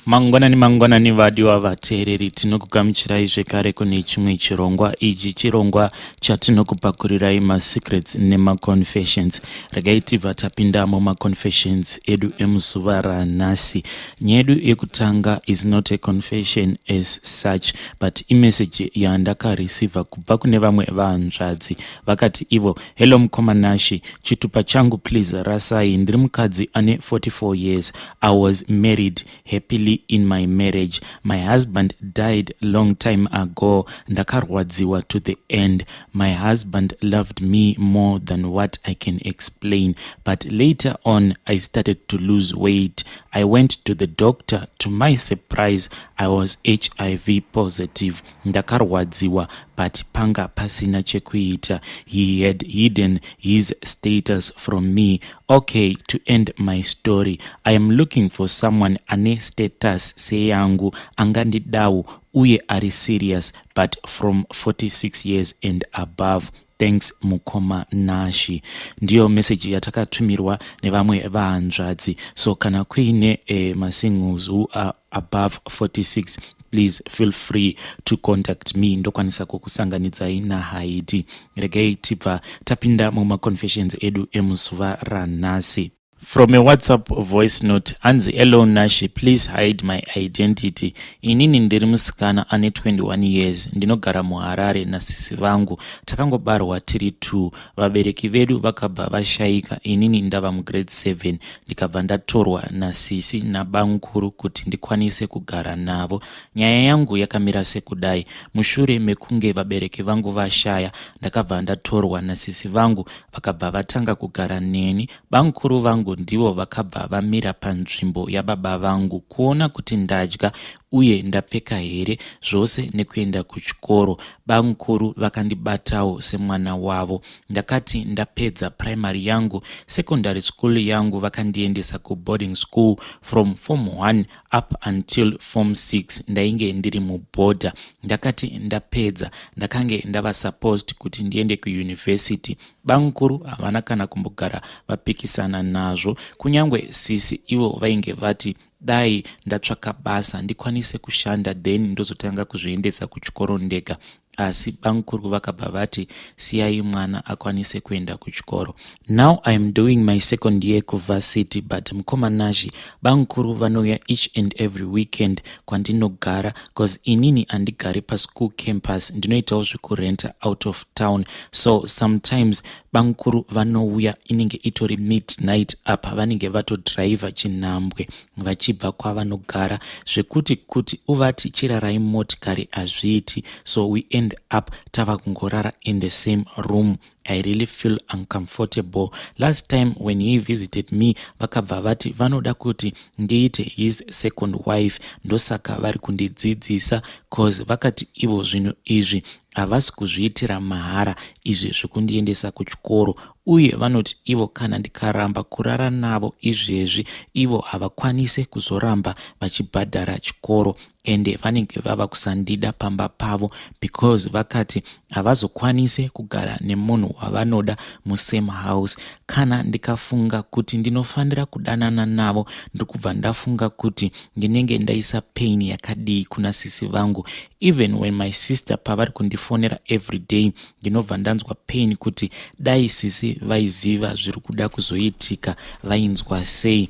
Mangwanani, mangwanani vadiwa vateereri, tinokugamuchirai zvekare kune chimwe chirongwa. Ichi chirongwa chatinokupakurirai masecrets nemaconfessions. Regai tibva tapinda mumaconfessions edu emuzuva ranhasi. Nyaya yedu yekutanga is not a confession as such, but imessage yandakareceiva kubva kune vamwe vahanzvadzi. Vakati ivo, "Hello mukoma Nashi, chitupa changu please rasai. Ndiri mukadzi ane 44 years. I was married happily in my marriage. My husband died long time ago. Ndakarwadziwa to the end. My husband loved me more than what I can explain, but later on I started to lose weight. I went to the doctor. To my surprise, I was HIV positive. Ndakarwadziwa, but panga pasina chekuita. He had hidden his status from me. Okay, to end my story, I am looking for someone ane status seyangu, angandidawo uye ari serious, but from 46 years and above. Thanks mukoma Nashi." Ndiyo meseji yatakatumirwa nevamwe vahanzvadzi. So kana kuine masingles who are above 46, please feel free to contact me, ndokwanisa kukusanganidzai nahaiti. Regai tibva tapinda mumaconfessions edu emuzuva ranhasi. From a WhatsApp voice note, hanzi, "Hello Nashi, please hide my identity. Inini ndiri musikana ane 21 years, ndinogara muHarare nasisi vangu. Takangobarwa tiri 2. Vabereki vedu vakabva vashayika inini ndava mugrade 7, ndikabva ndatorwa nasisi nabamukuru kuti ndikwanise kugara navo. Nyaya yangu yakamira sekudai: mushure mekunge vabereki vangu vashaya, ndakabva ndatorwa nasisi vangu, vakabva vatanga kugara neni. Bamukuru vangu ndivo vakabva vamira panzvimbo yababa vangu, kuona kuti ndadya uye ndapfeka here, zvose nekuenda kuchikoro. Bamukuru vakandibatawo semwana wavo. Ndakati ndapedza primary yangu, secondary school yangu, vakandiendesa kuboarding school. From form 1 up until form 6 ndainge ndiri muboarder. Ndakati ndapedza, ndakange ndava supposed kuti ndiende kuuniversity. Bamukuru havana kana kumbogara vapikisana nazvo, kunyange sisi ivo vainge vati dai ndatsvaka basa ndikwanise kushanda, then ndozotanga kuzviendesa kuchikoro ndega. Asi bamukuru vakabva vati siyai mwana akwanise kuenda kuchikoro. Now I am doing my second year kuvarsity, but mukoma Nashi, bamukuru vanouya each and every weekend kwandinogara, cause inini handigari paschool campus, ndinoitawo zvekurenta out of town. So sometimes bamukuru vanouya inenge itori midnight, apa vanenge vatodhiraivha chinhambwe vachibva kwavanogara, zvekuti kuti uvati chirarai motikari hazviiti. So we end up tava kungorara in the same room. I really feel uncomfortable. Last time when he visited me, vakabva vati vanoda kuti ndiite his second wife, ndosaka vari kundidzidzisa, cause vakati ivo zvinhu izvi havasi kuzviitira mahara, izvi zvekundiendesa kuchikoro. Uye vanoti ivo kana ndikaramba kurara navo izvezvi, ivo havakwanisi kuzoramba vachibhadhara chikoro, ende vanenge vava kusandida pamba pavo, because vakati havazokwanisi kugara nemunhu wavanoda musame house. Kana ndikafunga kuti ndinofanira kudanana navo, ndiri kubva ndafunga kuti ndinenge ndaisa pain yakadii kuna sisi vangu. Even when my sister pavari kundifonera every day, ndinobva ndanzwa pain kuti dai sisi vaiziva zviri kuda kuzoitika, vainzwa sei?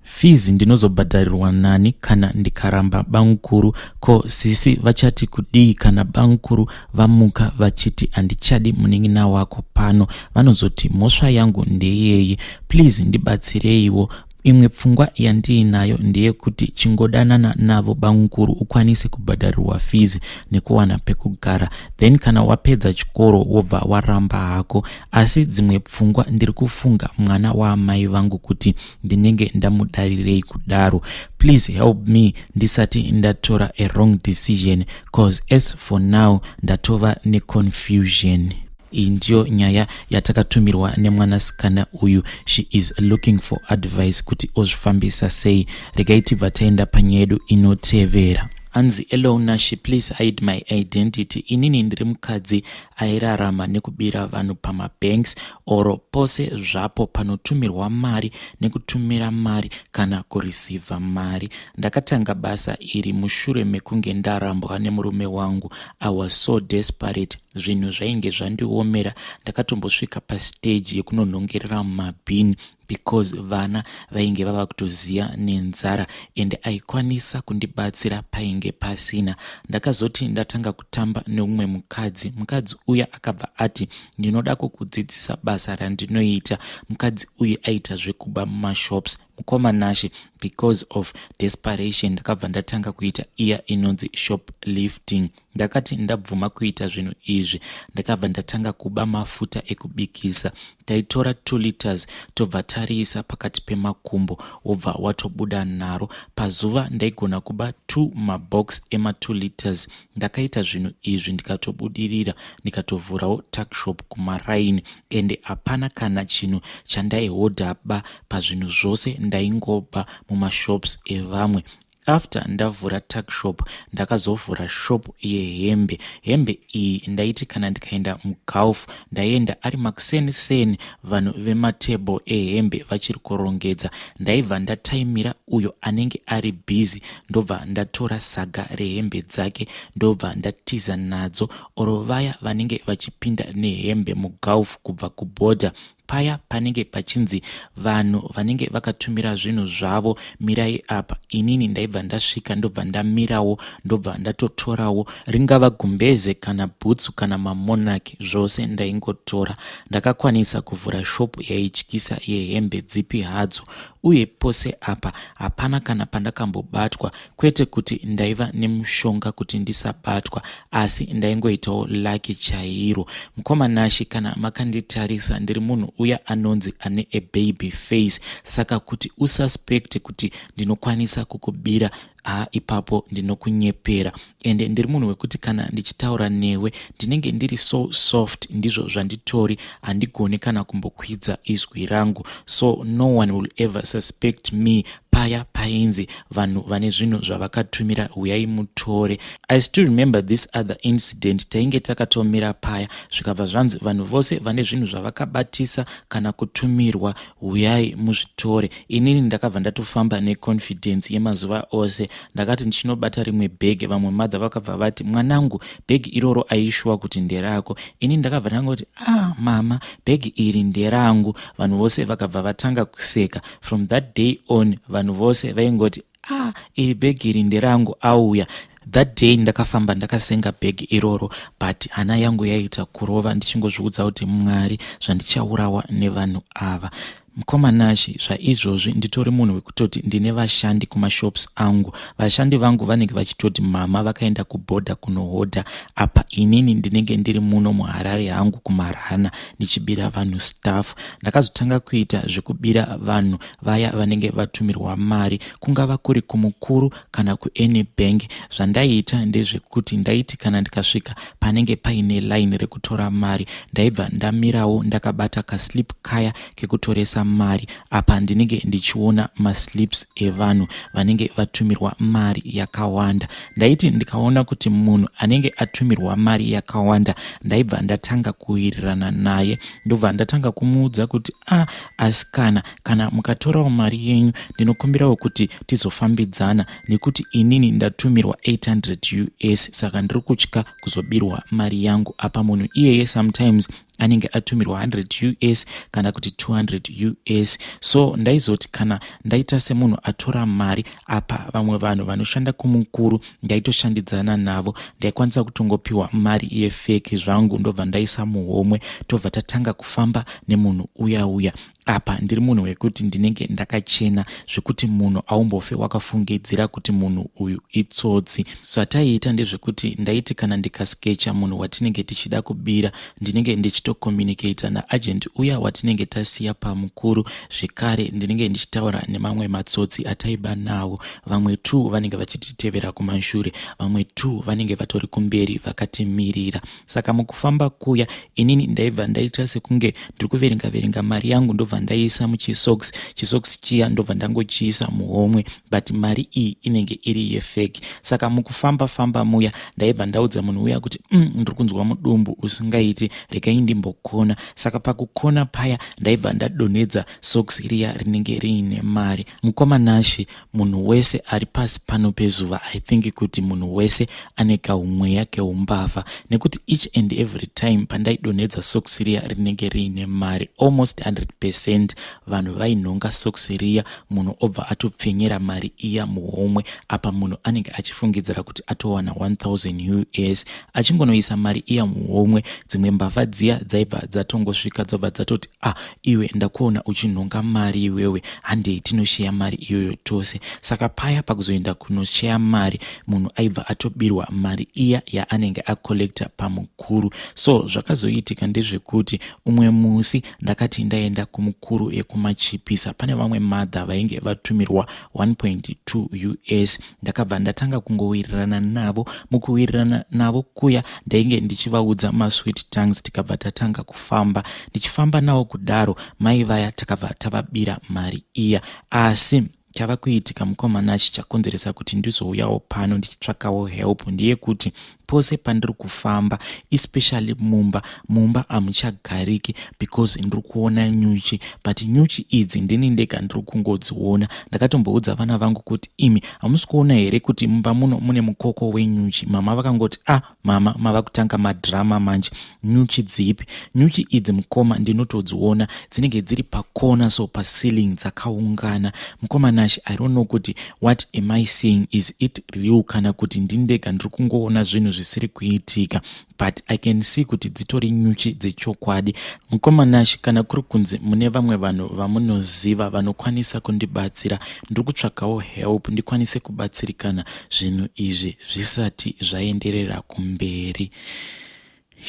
Fees ndinozobhadharirwa nani kana ndikaramba bamukuru? Ko sisi vachati kudii kana bamukuru vamuka vachiti handichadi munin'ina wako pano? Vanozoti mhosva yangu ndeyei? Please ndibatsireiwo. Imwe pfungwa yandiinayo ndeyekuti chingodanana navo bamukuru, ukwanise kubhadharirwa fees nekuwana pekugara, then kana wapedza chikoro wobva waramba hako. Asi dzimwe pfungwa ndiri kufunga mwana waamai vangu, kuti ndinenge ndamudarirei kudaro? Please help me ndisati ndatora a wrong decision, cause as for now ndatova neconfusion." Iyi ndiyo nyaya yatakatumirwa nemwanasikana uyu. She is looking for advice kuti ozvifambisa sei. Regai tibva taenda panyaya yedu inotevera. Hanzi, "Hello Nashi, please hide my identity. Inini ndiri mukadzi airarama nekubira vanhu pamabanks or pose zvapo panotumirwa mari nekutumira mari kana kurisivha mari. Ndakatanga basa iri mushure mekunge ndarambwa nemurume wangu. I was so desperate, zvinhu zvainge zvandiomera. Ndakatombosvika pastage yekunonhongerera mumabhini because vana vainge vava kutoziya nenzara and aikwanisa kundibatsira painge pasina. Ndakazoti ndatanga kutamba neumwe mukadzi, mukadzi uya akabva ati, 'Ndinoda kukudzidzisa basa randinoita.' Mukadzi uyu aita zvekuba mumashops. Mukoma Nashe, because of desperation ndakabva ndatanga kuita iya inonzi shop lifting. Ndakati ndabvuma kuita zvinhu izvi, ndakabva ndatanga kuba mafuta ekubikisa. Taitora 2 liters, tobva tariisa pakati pemakumbo, wobva watobuda naro. Pazuva ndaigona kuba 2 mabox ema2 liters. Ndakaita zvinhu izvi ndikatobudirira, ndikatovhurawo tuckshop kumaraini, ende hapana kana chinhu chandaihodha ba. Pazvinhu zvose ndaingoba mumashops evamwe. After ndavhura tuckshop, ndakazovhura shop yehembe. Hembe iyi ndaiti kana ndikaenda muGulf, ndaienda ari makuseni-seni, vanhu vematable ehembe vachiri kurongedza. Ndaibva ndataimira uyo anenge ari busy, ndobva ndatora saga rehembe dzake, ndobva ndatiza nadzo. Or vaya vanenge vachipinda nehembe muGulf kubva kubhodha, paya panenge pachinzi vanhu vanenge vakatumira zvinhu zvavo mirai apa, inini ndaibva ndasvika, ndobva ndamirawo, ndobva ndatotorawo, ringava gumbeze kana bhutsu kana mamonaki, zvose ndaingotora. Ndakakwanisa kuvhura shopu yaityisa yehembe dzipi hadzo, uye pose apa hapana kana pandakambobatwa. Kwete kuti ndaiva nemushonga kuti ndisabatwa, asi ndaingoitawo lucky chairo. Mukoma Nashi, kana makanditarisa, ndiri munhu uya anonzi ane a baby face, saka kuti ususpect kuti ndinokwanisa kukubira, ha, ipapo ndinokunyepera. Ende ndiri munhu wekuti kana ndichitaura newe ndinenge ndiri so soft, ndizvo zvanditori, handigoni kana kumbokwidza izwi rangu, so no one will ever suspect me paya painzi vanhu vane zvinhu zvavakatumira uyai mutore. I still remember this other incident. Tainge takatomira paya, zvikabva zvanzi vanhu vose vane zvinhu zvavakabatisa kana kutumirwa uyai muzvitore. Inini ndakabva ndatofamba neconfidence yemazuva ose. Ndakati ndichinobata rimwe bhegi, vamwe madha vakabva vati, 'Mwanangu, bhegi iroro aishuwa kuti nderako?' Inini ndakabva ndangoti, 'Ah mama, bhegi iri nderangu.' Vanhu vose vakabva vatanga kuseka. From that day on vanhu vose vaingoti, 'Ah, iri bhegi iri nderangu, auya.' That day ndakafamba ndakasenga bhegi iroro, but hana yangu yaita kurova ndichingozviudza kuti, 'Mwari, zvandichaurawa nevanhu ava.' Mukoma Nashi, zvaizvozvi nditori munhu wekutoti ndine vashandi kumashops angu. Vashandi vangu vanenge vachitoti mama vakaenda kubhodha kunohodha, apa inini ndinenge ndiri muno muHarare hangu kumarana ndichibira vanhu stuff. Ndakazotanga kuita zvekubira vanhu vaya vanenge vatumirwa mari, kungava kuri kumukuru kana kuany bank. Zvandaiita ndezvekuti ndaiti kana ndikasvika panenge paine line rekutora mari, ndaibva ndamirawo ndakabata kaslip kaya kekutoresa mari. Apa ndinenge ndichiona maslips evanhu vanenge vatumirwa mari yakawanda. Ndaiti ndikaona kuti munhu anenge atumirwa mari yakawanda, ndaibva ndatanga kuwirirana naye, ndobva ndatanga kumuudza kuti, "A ah, asikana, kana mukatorawo mari yenyu, ndinokumbirawo kuti tizofambidzana, nekuti inini ndatumirwa 800 US, saka ndiri kutya kuzobirwa mari yangu." Apa munhu iyeye sometimes anenge atumirwa 100 US kana kuti 200 US. So ndaizoti kana ndaita semunhu atora mari, apa vamwe vanhu vanoshanda kumukuru ndaitoshandidzana navo, ndaikwanisa kutongopiwa mari yefake zvangu, ndobva ndaisa muhomwe, tobva tatanga kufamba nemunhu uya uya. Apa ndiri munhu wekuti ndinenge ndakachena zvekuti munhu aumbofe wakafungidzira kuti munhu uyu itsotsi. Zvataiita ndezvekuti ndaiti kana ndikaskecha munhu watinenge tichida kubira, ndinenge ndichitocommunicata naagent uya watinenge tasiya pamukuru. Zvekare ndinenge ndichitaura nemamwe matsotsi ataiba nawo. Vamwe t vanenge vachititevera kumashure, vamwe t vanenge vatori kumberi vakatimirira. Saka mukufamba kuya, inini ndaibva ndaita sekunge ndiri kuverenga verenga mari yangu, ndobva Ndobva ndaiisa muchisocks, chisocks chiya ndobva ndangochiisa muhomwe, but mari iyi inenge iri yefake. Saka mukufamba famba muya ndaibva ndaudza munhu uya kuti ndiri kunzwa mudumbu usingaiti, regai ndimbokona. Saka pakukona paya ndaibva ndadonhedza socks riya rinenge riine mari. Mukoma Nashe, munhu wese ari pasi pano pezuva, I think kuti munhu wese ane kaumweya keumbavha, nekuti each and every time pandaidonhedza socks riya rinenge riine mari, almost 100% vanhu vainhonga socks riya, munhu obva atopfenyera mari iya muhomwe. Apa munhu anenge achifungidzira kuti atowana 1000 US. Achingonoisa mari iya muhomwe, dzimwe mbavha dziya dzaibva dzatongosvika, dzobva dzatoti, "Ah, iwe, ndakuona uchinhonga mari iwewe, handei tinosheya mari iyoyo tose." Saka paya pakuzoenda kunosheya mari, munhu aibva atobirwa mari iya yaanenge acollecta pamukuru. So zvakazoitika ndezvekuti umwe musi ndakati ndaenda kumukuru yekumachipisa, pane vamwe madha vainge vatumirwa 1.2 US. Ndakabva ndatanga kungowirirana navo. Mukuwirirana navo kuya ndainge ndichivaudza masweet tongues, tikabva tatanga kufamba. Ndichifamba navo kudaro, mai vaya takabva tavabira mari iya. Asi chava kuitika, mukoma Nashe, chakonzeresa kuti ndizouyawo pano ndichitsvakawo help ndeyekuti pose pandiri kufamba, especially mumba, mumba hamuchagariki because ndiri kuona nyuchi. But nyuchi idzi ndini ndega ndiri kungodziona. Ndakatomboudza vana vangu kuti, "Imi, hamusi kuona here kuti mumba muno mune mukoko wenyuchi?" Mama vakangoti, "Ah, mama, mava kutanga madhirama manje. Nyuchi dzipi?" Nyuchi idzi, mukoma, ndinotodziona, dzinenge dziri pakona so, paceiling, dzakaungana. Mukoma Nashe, I don't know kuti what am I seeing, is it real kana kuti ndini ndega ndiri kungoona zvinhu zvisiri kuitika, but I can see kuti dzitori nyuchi dzechokwadi. Mukoma Nashe, kana kuri kunzi mune vamwe vanhu vamunoziva vanokwanisa kundibatsira, ndiri kutsvakawo help ndikwanise kubatsirikana zvinhu izvi zvisati zvaenderera kumberi.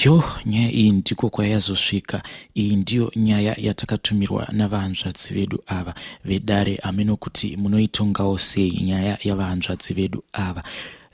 Yo, nyaya iyi ndiko kwayazosvika. Iyi ndiyo nyaya yatakatumirwa navahanzvadzi vedu ava vedare. Hameno kuti munoitongawo sei nyaya yavahanzvadzi vedu ava.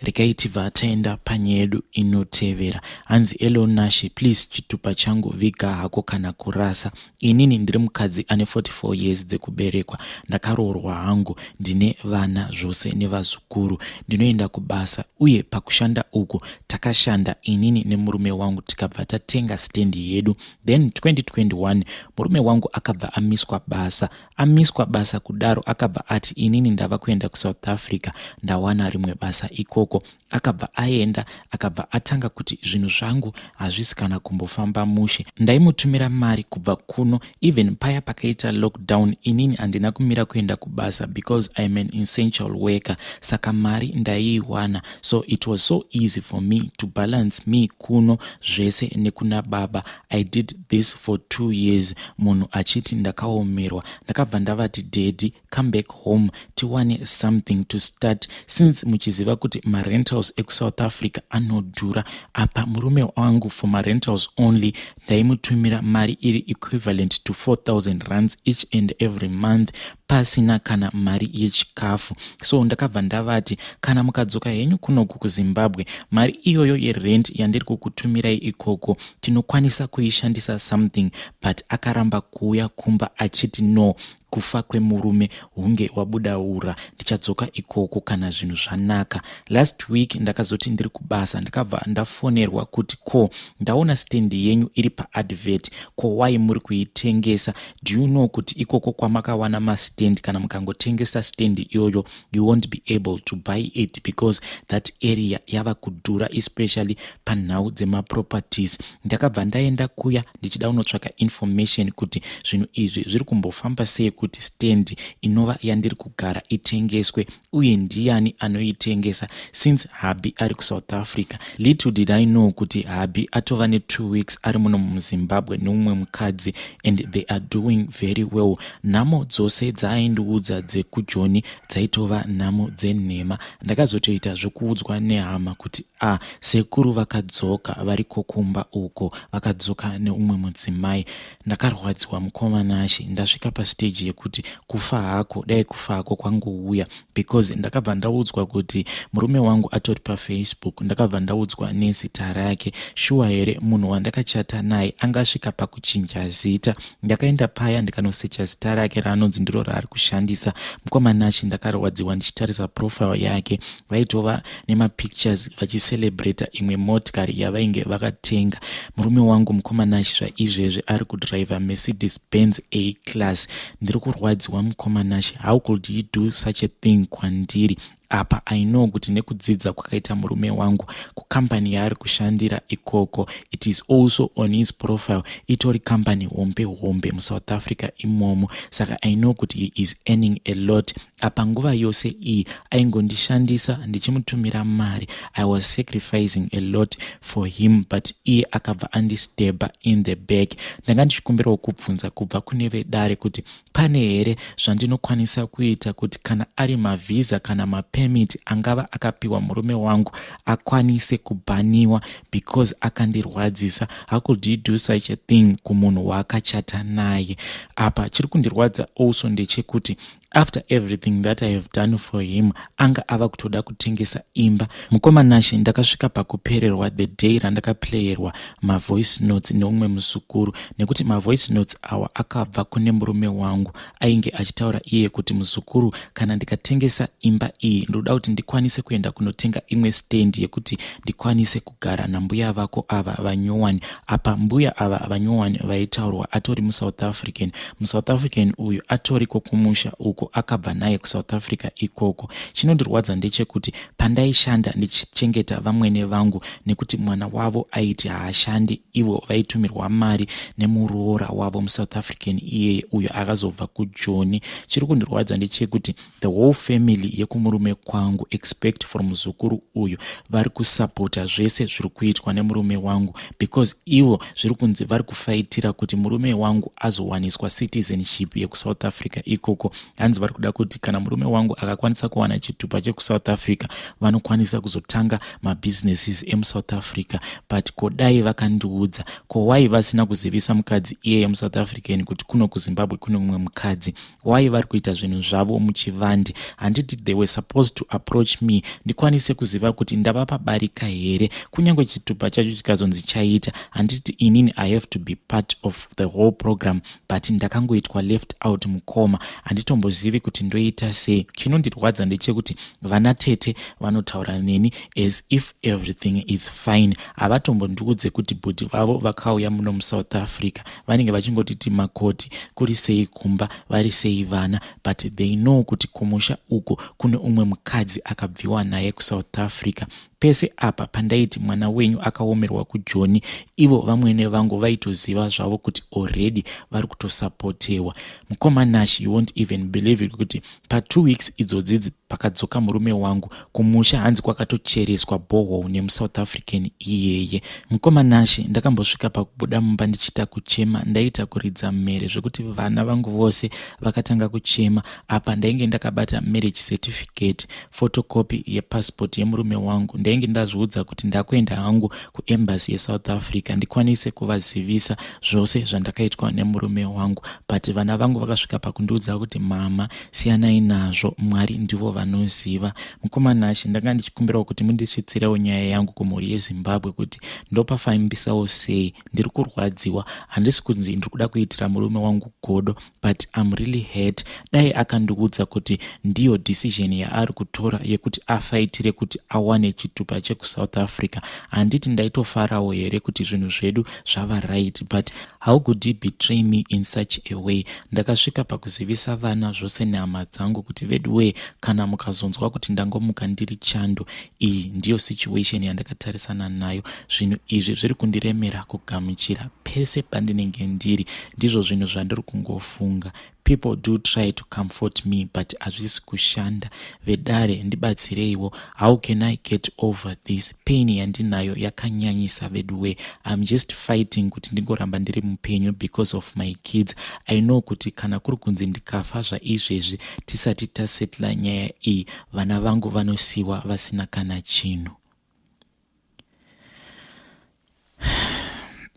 Regai tibva taenda panyaya yedu inotevera. Hanzi, "Hello Nashe, please, chitupa changu viga hako kana kurasa. Inini ndiri mukadzi ane 44 years dzekuberekwa. Ndakaroorwa hangu, ndine vana zvose nevazukuru. Ndinoenda kubasa, uye pakushanda uku takashanda inini nemurume wangu, tikabva tatenga stendi yedu. Then 2021 murume wangu akabva amiswa basa. Amiswa basa kudaro, akabva ati, 'Inini ndava kuenda kuSouth Africa, ndawana rimwe basa ikoko.' Akabva aenda, akabva atanga kuti zvinhu zvangu hazvisi kana kumbofamba mushe. Ndaimutumira mari kubva kuno. Even paya pakaita lockdown, inini handina kumira kuenda kubasa because I am an essential worker, saka mari ndaiiwana. So it was so easy for me to balance me kuno zvese nekuna baba. I did this for 2 years, munhu achiti ndakaomerwa. Ndakabva ndavati, 'Daddy, come back home tiwane something to start, since muchiziva kuti marentals ekuSouth Africa anodhura.' Apa murume wangu, for marentals only, ndaimutumira mari iri equivalent to 4000 rands each and every month, pasina kana mari yechikafu. So ndakabva ndavati, 'Kana mukadzoka henyu kunoku kuZimbabwe, mari iyoyo yerent yandiri kukutumirai ikoko tinokwanisa kuishandisa something.' But akaramba kuuya kumba achiti, 'No, kufa kwemurume hunge wabuda ura. Ndichadzoka ikoko kana zvinhu zvanaka.' Last week ndakazoti ndiri kubasa, ndakabva ndafonerwa kuti, 'Ko, ndaona stendi yenyu iri paadvert. Ko wai muri kuitengesa? Do you know kuti ikoko kwamakawana mastand, kana mukangotengesa stendi iyoyo, you won't be able to buy it because that area yava kudhura, especially panhau dzemaproperties?' Ndakabva ndaenda kuya ndichida kunotsvaka information kuti zvinhu izvi zviri kumbofamba sei, kuti stand inova yandiri kugara itengeswe, uye ndiani anoitengesa, since hubby ari kuSouth Africa. Little did I know kuti hubby atova ne2 weeks ari muno muZimbabwe neumwe mukadzi, and they are doing very well. Nhamo dzose dzaaindiudza dzekujoni dzaitova nhamo dzenhema. Ndakazotoita zvokuudzwa nehama kuti, 'A, sekuru vakadzoka, variko kumba uko, vakadzoka neumwe mudzimai.' Ndakarwadziwa, mukoma Nashe. Ndasvika pastage." yekuti kufa hako dai kufa hako kwangouya because ndakabva ndaudzwa kuti murume wangu atori pafacebook ndakabva ndaudzwa nezita rake shuwa here munhu wandakachata naye angasvika pakuchinja zita ndakaenda paya ndikanosecha zita rake raanonzi ndiro raari kushandisa mukoma Nashe ndakarwadziwa ndichitarisa profile yake vaitova nemapictures vachicelebrata imwe motikari yavainge vakatenga murume wangu mukoma Nashe zvaizvezvi ari kudriver Mercedes Benz A class ndiri kurwadziwa mukoma Nashe how could he do such a thing kwandiri apa i know kuti nekudzidza kwakaita murume wangu kukambani yaari kushandira ikoko it is also on his profile itori kambani hombe hombe musouth africa imomo saka i know kuti he is earning a lot apa nguva yose iyi aingondishandisa ndichimutumira mari i was sacrificing a lot for him but iye akabva andisteba in the back ndanga ndichikumbirawo kubvunza kubva kune vedare kuti pane here zvandinokwanisa kuita kuti kana ari mavhisa kana mapermit angava akapiwa murume wangu akwanise kubhaniwa because akandirwadzisa how could he do such a thing kumunhu waakachata naye apa chiri kundirwadza also ndechekuti after everything that i have done for him anga ava kutoda kutengesa imba mukoma Nashe ndakasvika pakupererwa the day randakaplayerwa mavoice notes neumwe muzukuru nekuti mavoice notes awa akabva kune murume wangu ainge achitaura iye kuti muzukuru kana ndikatengesa imba iyi ndoda kuti ndikwanise kuenda kunotenga imwe stand yekuti ndikwanise kugara nambuya vako ava vanyowani apa mbuya ava vanyowani vaitaurwa atori musouth african musouth african uyu atoriko kumusha uko akabva naye kusouth africa ikoko chinondirwadza ndechekuti pandaishanda ndichichengeta vamwene vangu nekuti mwana wavo aiti haashandi ivo vaitumirwa mari nemuroora wavo musouth african iyeye uyo akazobva kujoni chiri kundirwadza ndechekuti the whole family yekumurume kwangu expect from muzukuru uyu vari kusapota zvese zviri kuitwa nemurume wangu because ivo zviri kunzi vari kufaitira kuti murume wangu azowaniswa citizenship yekusouth africa ikoko hanzi vari kuda kuti kana murume wangu akakwanisa kuwana chitupa chekusouth africa vanokwanisa kuzotanga mabusinesses emusouth africa but kodai vakandiudza ko wai vasina kuzivisa mukadzi iyeye musouth african kuti kuno kuzimbabwe kune mumwe mukadzi wai vari kuita zvinhu zvavo muchivandi handiti they were supposed to approach me ndikwanise kuziva kuti ndava pabarika here kunyange chitupa chacho chikazonzi chaita handiti inini i have to be part of the whole program but ndakangoitwa left out mukoma handitombozivi kuti ndoita sei chinondirwadza ndechekuti vana tete vanotaura neni as if everything is fine havatombondiudze kuti bhudhi vavo vakauya muno musouth africa vanenge vachingotiti makoti kuri sei kumba vari sei vana but they know kuti kumusha uko kune umwe mukadzi akabviwa naye kusouth africa pese apa pandaiti mwana wenyu akaomerwa kujoni ivo vamwene vangu vaitoziva zvavo kuti already vari kutosapotewa mukoma Nash you won't even believe it kuti pa2 weeks idzodzidzi pakadzoka murume wangu kumusha hanzi kwakatochereswa borehole nemusouth african iyeye mukoma Nash ndakambosvika pakubuda mumba ndichiita kuchema ndaita kuridza mhere zvekuti vana vangu vose vakatanga kuchema apa ndainge ndakabata marriage certificate photocopy yepassport yemurume wangu ndainge ndazviudza kuti ndakuenda hangu kuembassy yesouth africa ndikwanise kuvazivisa zvose zvandakaitwa nemurume wangu but vana vangu vakasvika pakundiudza kuti mama siyanai nazvo mwari ndivo vanoziva mukoma Nashe ndanga ndichikumbirawo kuti mundisvitsirewo nyaya yangu kumhuri yezimbabwe kuti ndopafambisawo sei ndiri kurwadziwa handisi kunzi ndiri kuda kuitira murume wangu godo but im really hurt dai akandiudza kuti ndiyo decision yaari kutora yekuti afaitire kuti awane chitupa chekusouth africa handiti ndaitofarawo here kuti zvinhu zvedu zvava right but how could he betray me in such a way ndakasvika pakuzivisa vana zvose nehama dzangu kuti veduwee kana mukazonzwa kuti ndangomuka ndiri chando iyi ndiyo situation yandakatarisana nayo zvinhu izvi zviri kundiremera kugamuchira pese pandinenge ndiri ndizvo zvinhu zvandiri kungofunga people do try to comfort me but hazvisi kushanda vedare ndibatsireiwo how can i get over this pain yandinayo yakanyanyisa veduwe im just fighting kuti ndingoramba ndiri mupenyu because of my kids i know kuti kana kuri kunzi ndikafa zvaizvezvi tisati tasetla nyaya iyi vana vangu vanosiyiwa vasina kana chinhu.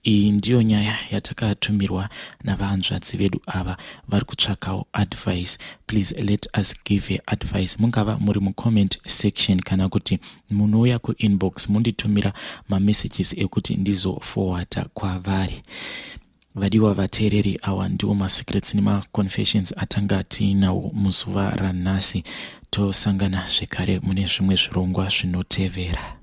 Iyi ndiyo nyaya yatakatumirwa navahanzvadzi vedu ava vari kutsvakawo advice. Please let us give her advice. Mungava muri mucomment section kana kuti munouya kuinbox munditumira mamessages ekuti ndizoforwarda kwavari. Vadiwa vateereri, awa ndiwo masecrets nemaconfessions atanga tiinawo muzuva ranhasi. Tosangana zvekare mune zvimwe zvirongwa zvinotevera.